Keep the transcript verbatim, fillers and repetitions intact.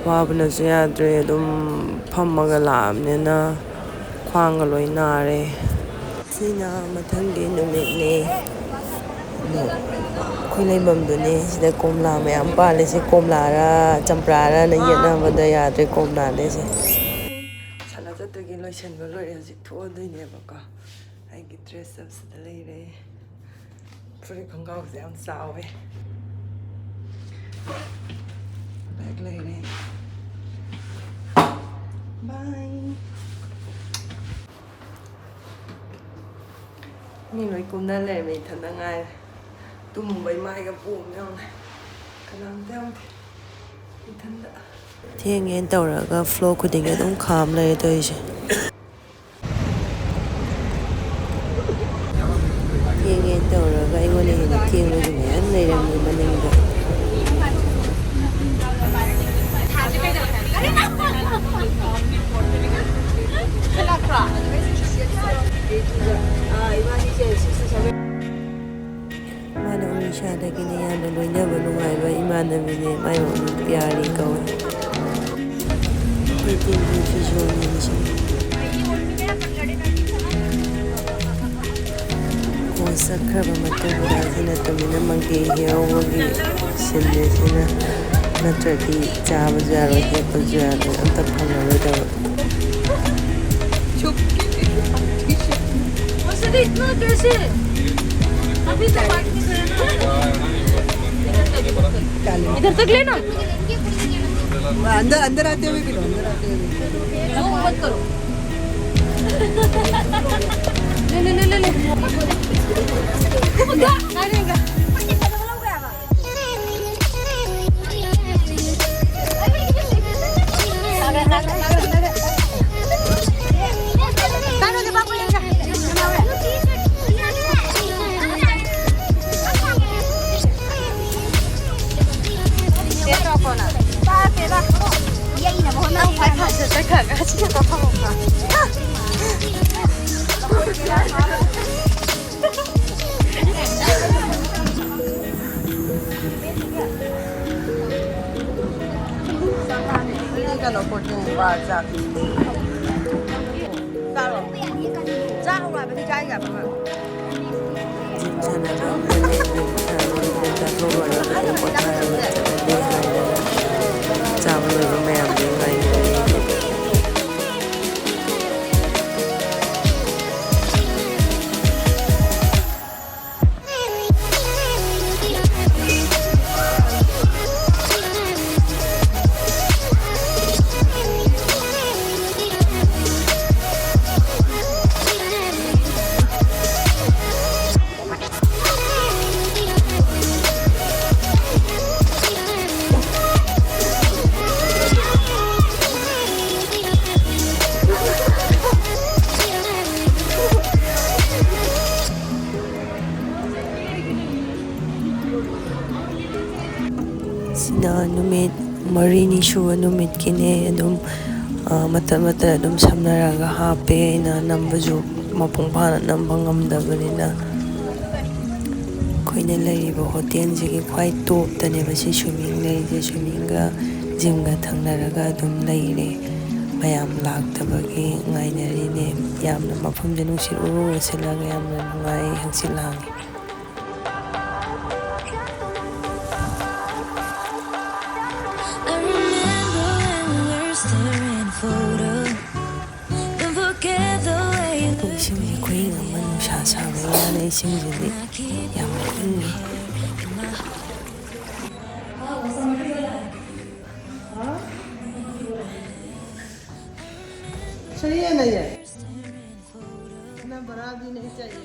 ꯋꯥꯕꯅꯁꯨ ꯌꯥꯗ꯭ꯔꯦ, ꯑꯗꯨꯝ ꯐꯝꯃꯒ ꯂꯥꯛꯑꯕꯅꯤꯅ ꯈ꯭ꯋꯥꯡꯒ ꯂꯣꯏ ꯅꯥꯔꯦ꯫ ꯁꯤꯅ ꯃꯊꯪꯒꯤ ꯅꯨꯃꯤꯠꯅꯦ꯫ ꯑꯗꯣ ꯑꯩꯈꯣꯏ ꯂꯩꯐꯝꯗꯨꯅꯦ꯫ ꯁꯤꯗ ꯀꯣꯝꯂꯥ ꯃꯌꯥꯝ ꯄꯥꯜꯂꯦ꯫ ꯁꯤ ꯀꯣꯝꯂꯥꯔ ꯆꯝꯄ꯭ꯔꯥꯔꯅ ꯌꯦꯠꯅꯕꯗ ꯌꯥꯗ꯭ꯔꯦ ꯀꯣꯝꯂꯥꯅꯦ ꯁꯦ꯫ ꯁꯥꯟꯅ ꯆꯠꯇꯣꯏꯒꯤ ꯂꯣꯏꯁꯤꯟꯕ ꯂꯣꯏꯔꯦ꯫ ꯍꯧꯖꯤꯛ ꯊꯣꯛꯑꯗꯣꯏꯅꯦꯕꯀꯣ꯫ ꯑꯩꯒꯤ ꯗ꯭ꯔꯦꯁ ꯑꯞꯁꯤꯗ ꯂꯩꯔꯦ꯫ ꯐꯨꯔꯤꯠ ꯈꯣꯡꯒ꯭ꯔꯥꯎꯁꯦ ꯌꯥꯝ ꯆꯥꯎꯋꯦ꯫ ꯕꯦꯛ ꯂꯩꯔꯦ꯫ ꯕꯥꯏ꯫ ꯃꯤ ꯂꯣꯏ ꯀꯨꯝꯅ ꯂꯩꯔꯝꯃꯦ, ꯏꯊꯟꯗ ꯉꯥꯏꯔꯦ꯫ ꯇꯨꯝꯃꯨꯕꯩ ꯃꯥꯏꯒ ꯄꯣꯝꯃꯦ ꯌꯦꯡꯉꯨꯅꯦ꯫ ꯀꯅꯥꯝꯇ ꯌꯥꯎꯗꯦ꯫ ꯏꯊꯟꯗ꯫ ꯊꯦꯡꯉꯦꯅ ꯇꯧꯔꯒ ꯐ꯭ꯂꯣ ꯈꯨꯗꯤꯡꯒꯤ ꯑꯗꯨꯝ ꯈꯥꯝ ꯂꯩꯔꯦ ꯇꯧꯔꯤꯁꯦ꯫ ꯊꯦꯡꯉꯦꯅ ꯇꯧꯔꯒ ꯑꯩꯉꯣꯟꯗ ꯍꯦꯟꯅ ꯊꯦꯡꯕꯁꯨ ꯃꯌꯥꯝ ꯂꯩꯔꯝꯃꯤ ꯃꯅꯤꯡꯗ꯫ ꯃꯥꯅ ꯎꯔꯤꯁꯥꯗꯒꯤꯅꯦ꯫ ꯌꯥꯝꯅ ꯂꯣꯏꯅꯕ ꯅꯨꯡꯉꯥꯏꯕ ꯏꯃꯥꯟꯅꯕꯤꯅꯦ꯫ ꯃꯥꯏ ꯃꯃꯤꯡ ꯄꯤꯌꯥꯔꯤ ꯀꯧꯋꯦ꯫ ꯑꯩꯈꯣꯏ ꯇꯤꯝꯒꯤ ꯐꯤꯖꯣꯜꯅꯦ ꯁꯤ꯫ ꯀꯣꯆ ꯆꯠꯈ꯭ꯔꯕ ꯃꯇꯨꯡꯗ ꯁꯤꯅ ꯇꯨꯃꯤꯟꯅ ꯃꯪꯒꯦ ꯍꯦꯛꯍꯧꯕꯒꯤ ꯁꯤꯟꯅꯦ ꯁꯤꯅ꯫ ꯅꯠꯇ꯭ꯔꯗꯤ ꯆꯥꯕꯁꯨ ꯌꯥꯔꯣꯏ, ꯍꯦꯛꯄꯁꯨ ꯌꯥꯔꯣꯏ, ꯑꯝꯇ ꯐꯪꯉꯔꯣꯏꯗꯕ꯫ मौसम इतना कैसे? अभी तो बात नहीं करे ना। इधर तक लेना। अंदर, अंदर आते हुए भी लो, अंदर आते हुए भी। जूम मत करो। ले, ले, ले, ले, ले। आ जाएगा। ꯖꯤꯝ ꯁꯥꯟꯅꯕ ꯑꯃꯅꯦ, ꯖꯤꯝ ꯁꯥꯟꯅꯕ ꯆꯥꯊꯣꯛ ꯂꯣꯏꯔꯒ ꯑꯗꯨꯝ ꯄꯣꯊꯥꯔꯒ ꯆꯠꯂꯅꯤ ꯍꯥꯏꯔꯒ ꯆꯥꯕ ꯂꯣꯏꯕ ꯃꯌꯥꯝꯗꯨ ꯉꯥꯏꯅꯔꯤꯅꯦ꯫ ꯁꯤꯅ ꯅꯨꯃꯤꯠ ꯃꯔꯤꯅꯤ ꯁꯨꯕ ꯅꯨꯃꯤꯠꯀꯤꯅꯦ꯫ ꯑꯗꯨꯝ, ꯑ, ꯃꯇꯠ ꯃꯇꯠ ꯑꯗꯨꯝ ꯁꯝꯅꯔꯒ ꯍꯥꯞꯄꯦ꯫ ꯑꯩꯅ ꯅꯝꯕꯁꯨ ꯃꯄꯨꯡ ꯐꯥꯅ ꯅꯝꯕ ꯉꯝꯗꯕꯅꯤꯅ꯫ ꯑꯩꯈꯣꯏꯅ ꯂꯩꯔꯤꯕ ꯍꯣꯇꯦꯜꯁꯤꯒꯤ ꯈ꯭ꯋꯥꯏ ꯇꯣꯞꯇꯅꯦꯕ ꯁꯤ ꯁ꯭ꯋꯤꯃꯤꯡ ꯂꯩꯔꯤꯁꯦ꯫ ꯁ꯭ꯋꯤꯃꯤꯡꯒ ꯖꯤꯝꯒ ꯊꯪꯅꯔꯒ ꯑꯗꯨꯝ ꯂꯩꯔꯦ꯫ ꯃꯌꯥꯝ ꯂꯥꯛꯇꯕꯒꯤ ꯉꯥꯏꯅꯔꯤꯅꯦ꯫ ꯌꯥꯝꯅ ꯃꯐꯝꯁꯦ ꯅꯨꯡꯁꯤꯠ ꯎꯔꯨꯔ ꯁꯤꯠꯂꯒ ꯌꯥꯝꯅ ꯅꯨꯡꯉꯥꯏ, ꯍꯪꯆꯤꯠ ꯂꯥꯡꯉꯤ꯫ I remember when we were staring photo. Don't forget the way you looked. ꯏꯁꯤꯡꯁꯦ ꯈꯨꯌꯦꯡ ꯑꯃ, ꯅꯨꯡꯁꯥ ꯁꯥꯕ ꯋꯥꯅꯦ, ꯏꯁꯤꯡꯁꯤꯗꯤ ꯌꯥꯝ ꯏꯪꯉꯤ꯫ सही है ना ये? इतना बड़ा भी नहीं चाहिए।